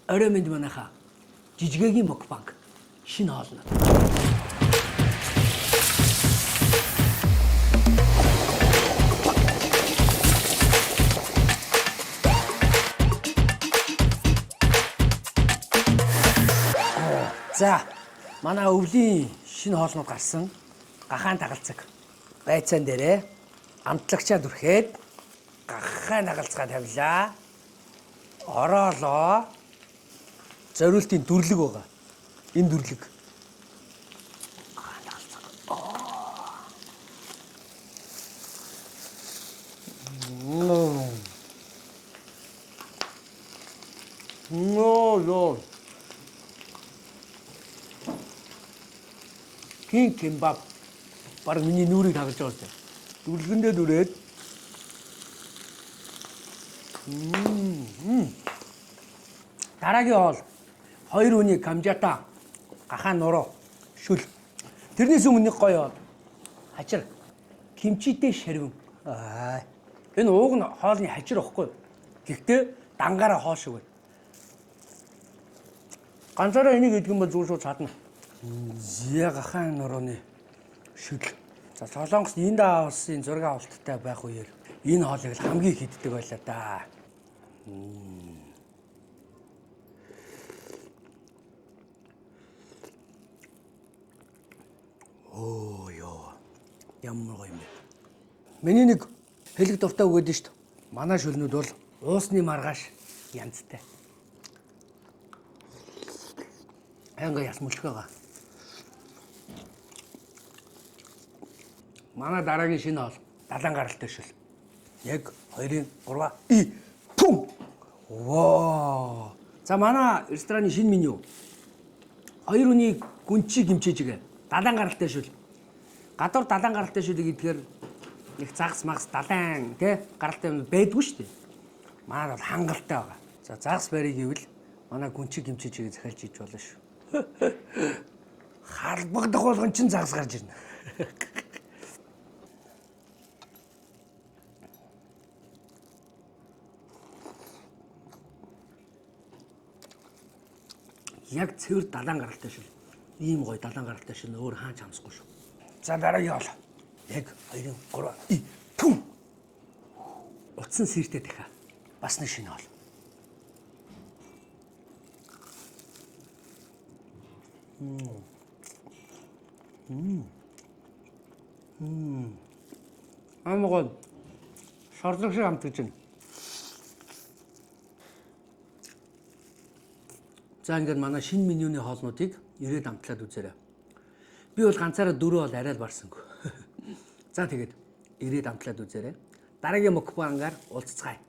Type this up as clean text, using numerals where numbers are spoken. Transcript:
Орой минь манайхаа. Жижигэгийн мукбанг шинэ хоолнод. За, манай өвлийн шинэ хоолнод гарсан гахаан тагалцаг. Байцаан дээрээ амтлагчаа дүрхэд гахаан тагалцгаа тавилаа. Ороолоо. Зориултын дүрлэг байгаа. Энэ дүрлэг. Гахаан тагалцаг. Ноо ёо. Кин кимбаб. Бараг миний нүрийг тагалж байгаа юм. Дүрлэгэндээ дүрээд. Дараагийн хоол хоёр хүний камжата гахаан нуруу шүл. Тэрнээс өмнө нэг гоё хоол. Хачир кимчитэй шарвин. Аа. Энэ ууг нь хоолны хачир ихгүй юу? Гэхдээ дангаараа хоол шиг байна. Ганцаараа энийг идэх юм бол зүгээр шууд чадна. Зя гахаан нурууны шүл. За Солонгос энд улсын зураг авалттай байх үеэр энэ хоолыг л хамгийн их иддэг байлаа да. Оо ёо. Ямар гоё юм бэ. Миний нэг хэлэг дуртай үг гэдэг шүү дээ. Манай шүлнүүд бол уусны маргааш янзтай. Анга яс мөлхөх байгаа. Манай дараагийн шинэ хоол далайн гаралтай шүл. 1 2 3 и пүм. Ваа. За манай рестораны шинэ меню. Хоёр хүний гүнчи гимчээжгээ. Далайн гаралтай шүл. Гадуур далайн гаралтай шүлийг идэхээр нэг загас магас далайн тий гаралтай юм байдгүй шүү дээ. Манай бол хангалттай байгаа. За загас барийг ивэл манай гүнчи гимчээжгээ захиалж иж болно шүү. Халбагдах болгон чинь загас гарч ирнэ. Яг цэвэр далайн гаралтай шил. Ийм гоё далайн гаралтай шил өөр хаач хамсахгүй шүү. За дараагийн хоол. 1 2 3 и пүм. Утсан сэртэй дахиа. Бас нэг шинэ хоол. Амар гоё. Шорлог шиг амтгаж байна. За ингээд манай шинэ менюний хоолнуудыг ирээд амтлаад үзээрэй. Би бол ганцаараа дөрөв бол арай л барсангүй. За тэгээд ирээд амтлаад үзээрэй. Дараагийн мукбангаар уулзцгаая.